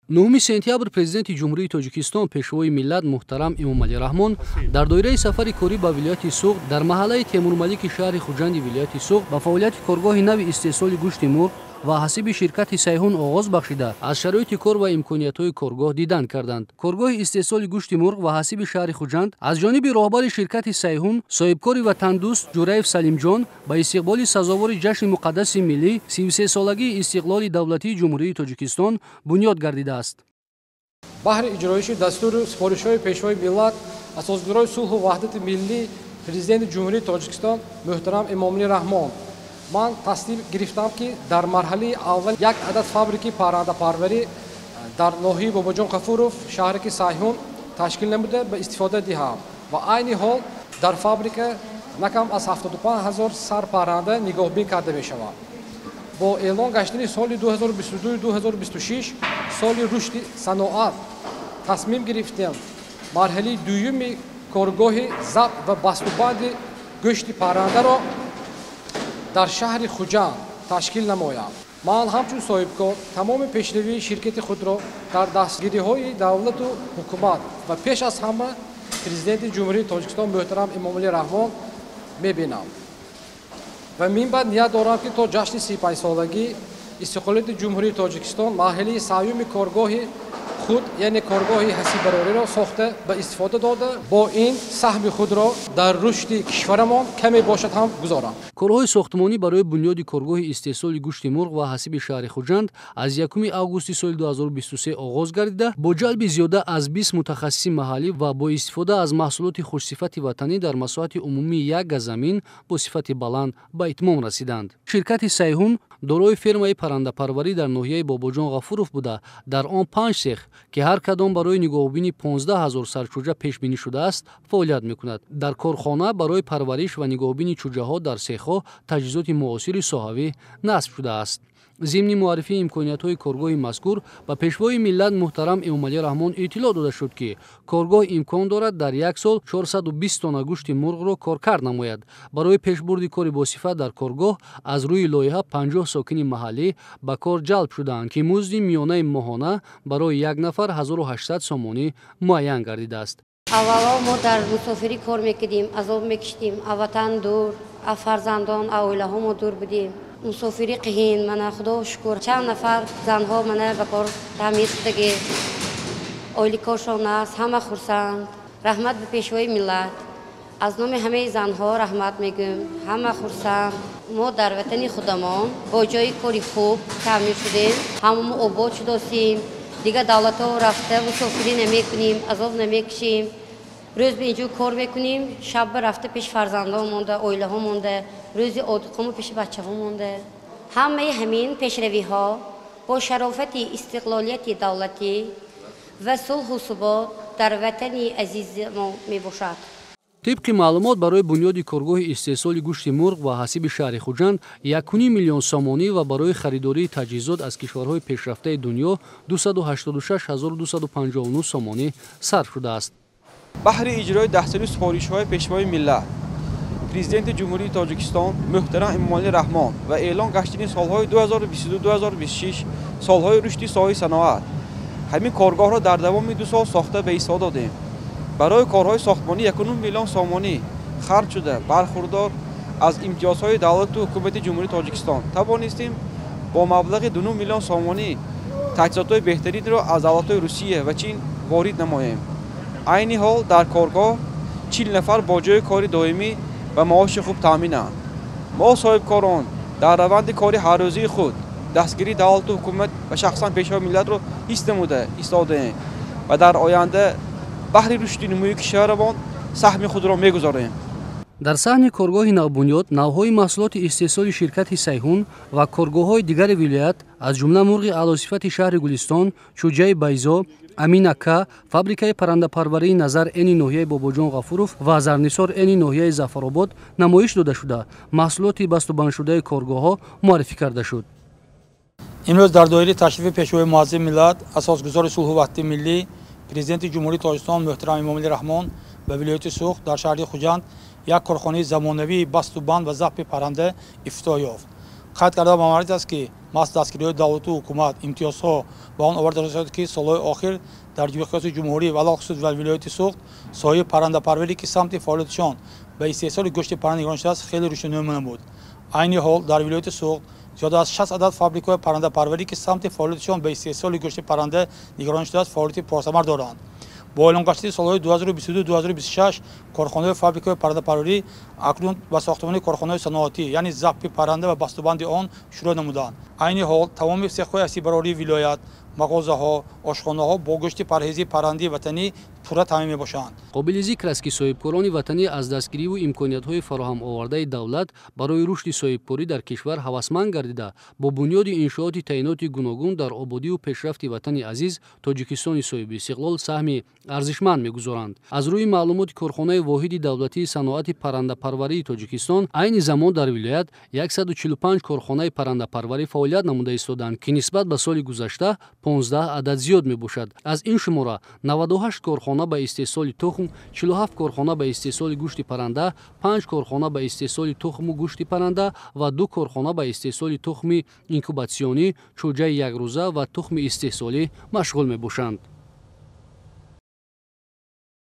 9 сентябр Президенти Ҷумҳурии Тоҷикистон, Пешвои миллат муҳтарам Эмомалӣ Раҳмон дар доираи сафари корӣ ба вилояти Суғд дар маҳаллаи Темурмалики шаҳри Хуҷанди вилояти Суғд ба фаъолияти коргоҳи нави истеҳсоли гӯшти мурғ ва ҳасиби ширкати Сайҳун оғоз бахшида, аз шароити кор ва имкониятҳои коргоҳ дидан карданд. Коргоҳи истеҳсоли гӯшти мурғ ва ҳасиби шаҳри Хуҷанд аз ҷониби роҳбари ширкати Сайҳун, соҳибкори ватандӯст Ҷураев Салимҷон ба истиқболи сазовори ҷашни муқаддаси миллӣ, 33-солагии истиқлоли давлатии Ҷумҳурии Тоҷикистон бунёд гардидааст. Баҳри иҷроиши дастуру супоришҳои Пешвои миллат, Асосгузори сулҳу ваҳдати миллӣ, Президенти Ҷумҳурии Тоҷикистон муҳтарам Эмомалӣ Раҳмон, ман тасдиқ гирифтам, ки дар марҳалаи аввал як адад фабрики паррандапарварӣ дар ноҳияи Бобоҷон Ғафуров, шаҳраки Сайҳун ташкил намуда, ба истифода диҳам ва айни ҳол дар фабрика на кам аз 75 ҳазор сар парранда нигоҳбин карда мешавад. Бо эълон гаштани соли 2022-2026 соли рушди саноат тасмим гирифтем марҳалаи дуюми коргоҳи забт ва бастубанди гӯшти паррандаро дар шаҳри Хуҷанд ташкил намоям. Ман ҳамчун соҳибкор тамоми пешравии ширкати худро дар дастгириҳои давлату ҳукумат ва пеш аз ҳама Президенти Ҷумҳурии Тоҷикистон муҳтарам Эмомалӣ Раҳмон мебинам ва минбаъд ният дорам, ки то ҷашни 35-солагии истиқлолияти Ҷумҳурии Тоҷикистон марҳилаи сеюми коргоҳи худ, яъне коргоҳи ҳасиббарориро сохта, ба истифода дода, бо ин саҳми худро дар рушди кишварамон каме бошад ҳам гузорам. Корҳои сохтмонӣ барои бунёди коргоҳи истеҳсоли гӯшти мурғ ва ҳасиби шаҳри Хуҷанд аз 1 августи соли 2023 оғоз гардида, бо ҷалби зиёда аз 20 мутахассиси маҳаллӣ ва бо истифода аз маҳсулоти хушсифати ватанӣ дар масоҳати умумии як газ замин бо сифати баланд ба итмом расиданд. Ширкати Сайҳун дорои фермаи паррандапарварӣ дар ноҳияи Бобоҷон Ғафуров буда, дар он панҷ сех, ки ҳар кадом барои нигоҳубини 15 ҳазор сар чӯҷа пешбинӣ шудааст, фаъолият мекунад. Дар корхона барои парвариш ва нигоҳубини чӯҷаҳо дар сехҳо таҷҳизоти муосири соҳавӣ насб шудааст. Зимни муаррифии имкониятҳои коргоҳи мазкур ба Пешвои миллат муҳтарам Эмомалӣ Раҳмон иттилоъ дода шуд, ки коргоҳ имкон дорад дар як сол 420 тонна гӯшти мурғро коркард намояд. Барои пешбурди кори босифат дар коргоҳ аз рӯи лоиҳа 50 сокини маҳаллӣ ба кор ҷалб шудаанд, ки музди миёнаи моҳона барои як нафар 1800 сомонӣ муайян гардидааст. Аввало мо дар мусофирӣ кор мекардем, азоб мекиштем, аз ватан дур, аз фарзандон, аз оилаҳо мо дур будем. Мусофирӣ қиҳин, мана Худо шукр, чанд нафар занҳо мана ба кор таъмир шудагӣ, ойликошон аст, ҳама хурсанд. Раҳмат ба Пешвои миллат, аз номи ҳамаи занҳо раҳмат мегӯем, ҳама хурсанд. Мо дар ватани худамон бо ҷои кори хуб таъмир шудем, ҳамамо обод шудосем, дигар давлатҳо рафта мусофирӣ намекунем, азоб намекушем. Рӯз ба инҷо кор мекунем, шаб ба рафта пеш фарзандон монда, оилаҳо монда, рӯзи одиқому пеши бачаҳо монда. Ҳамаи ҳамин пешравиҳо бо шарофати истиқлолияти давлатӣ ва сулҳу субот дар ватани азизи мо мебошад. Тибқи маълумот, барои бунёди коргоҳи истеҳсоли гӯшти мурғ ва ҳасиби шаҳри Хуҷанд 1 миллион сомонӣ ва барои харидории таҷҳизот аз кишварҳои пешрафтаи дунё 286 259 сомонӣ сарф шудааст. Баҳри иҷрои дастури супоришҳои Пешвои миллат, Президенти Ҷумҳурии Тоҷикистон муҳтарам Эмомалӣ Раҳмон ва эълон гаштани солҳои 2022-2026 солҳои рушди соҳаи саноат ҳамин коргоҳро дар давоми 2 сол сохта, ба истифода додем. Барои корҳои сохтмонӣ 1 миллион сомонӣ харҷ шуда, бархурдор аз имтиёзҳои давлату ҳукумати Ҷумҳурии Тоҷикистон тавонистем бо маблағи 2 миллион сомонӣ таҷҳизотҳои беҳтаринро аз давлатҳои Русия ва Чин ворид намоем. Айни ҳол дар коргоҳ 40 нафар бо ҷои кори доимӣ ва маоши хуб таъминанд. Мо, соҳибкорон, дар раванди кори ҳаррӯзии худ дастгирии давлату ҳукумат ва шахсан Пешвои миллатро ҳис намуда истодаем ва дар оянда баҳри рушди нумӯи кишварамон саҳми худро мегузорем. Дар саҳни коргоҳи навбунёд навъҳои маҳсулоти истеҳсоли ширкати Сайҳун ва коргоҳҳои дигари вилоят, аз ҷумла мурғи аълосифати шаҳри Гулистон, чӯҷаи Байзо, Аминака, фабрикаи паррандапарварии Назар Эни ноҳияи Бобоҷон Ғафуров ва Зарнисор Эни ноҳияи Зафаробод намоиш дода шуда, маҳсулоти бастубандшудаи коргоҳҳо муаррифӣ карда шуд. Имрӯз дар доираи ташрифи Пешвои муаззами миллат, Асосгузори сулҳу ваҳдати миллӣ, Президенти Ҷумҳурии Тоҷикистон муҳтарам Эмомалӣ Раҳмон ба вилояти Суғд дар шаҳри Хуҷанд як корхонаи замонавии басту банд ва забҳи парранда ифтитоҳ ёфт. Қайд карда ба маврид аст, ки Маҳз дастгириҳои давлату ҳукумат, имтиёзҳо ба он оварда расонид, ки солҳои охир дар миқёси ҷумҳурӣ ва алалхусус дар вилояти Суғд соҳаи паррандапарварӣ, ки самти фаъолиятшон ба истеҳсоли гӯшти парранда нигарон шудааст, хеле рушду нумӯ намуд. Айни ҳол дар вилояти Суғд зиёда аз 60 адад фабрикаҳои паррандапарварӣ, ки самти фаъолиятшон ба истеҳсоли гӯшти парранда нигарон шудааст, фаъолияти пурсамар доранд. Бо эълон гаштани солҳои 2022-2026 корхонаҳои фабрикаҳои паррандапарварӣ акнун ба сохтмони корхонаҳои саноатӣ, яъне забҳи парранда ва бастубанди он шурӯъ намуданд. Айни ҳол тамоми сехҳои ҳасиббарории вилоят, мағозаҳо, ошхонаҳо бо гӯшти парҳезии паррандаи ватанӣ пурра таъмин мебошанд. Қобили зикр аст, ки соҳибкорони ватанӣ аз дастгириву имкониятҳои фароҳам овардаи давлат барои рушди соҳибкорӣ дар кишвар ҳавасманд гардида, бо бунёди иншооти таъиноти гуногун дар ободиву пешрафти ватани азиз Тоҷикистони соҳибистиқлол саҳми арзишманд мегузоранд. Аз рӯи маълумоти корхонаи воҳиди давлатии саноати паррандапарварии Тоҷикистон, айни замон дар вилоят 145 корхонаи паррандапарварӣ фаъолият намуда истодаанд, ки нисбат ба соли гузашта 15 адад зиёд мебошад. Аз ин шумора 98 корхона ба истеҳсоли тухм, 47 корхона ба истеҳсоли гӯшти парранда, 5 корхона ба истеҳсоли тухму гӯшти парранда ва 2 корхона ба истеҳсоли тухми инкубатсионӣ, чӯҷаи якрӯза ва тухми истеҳсолӣ машғул мебошанд.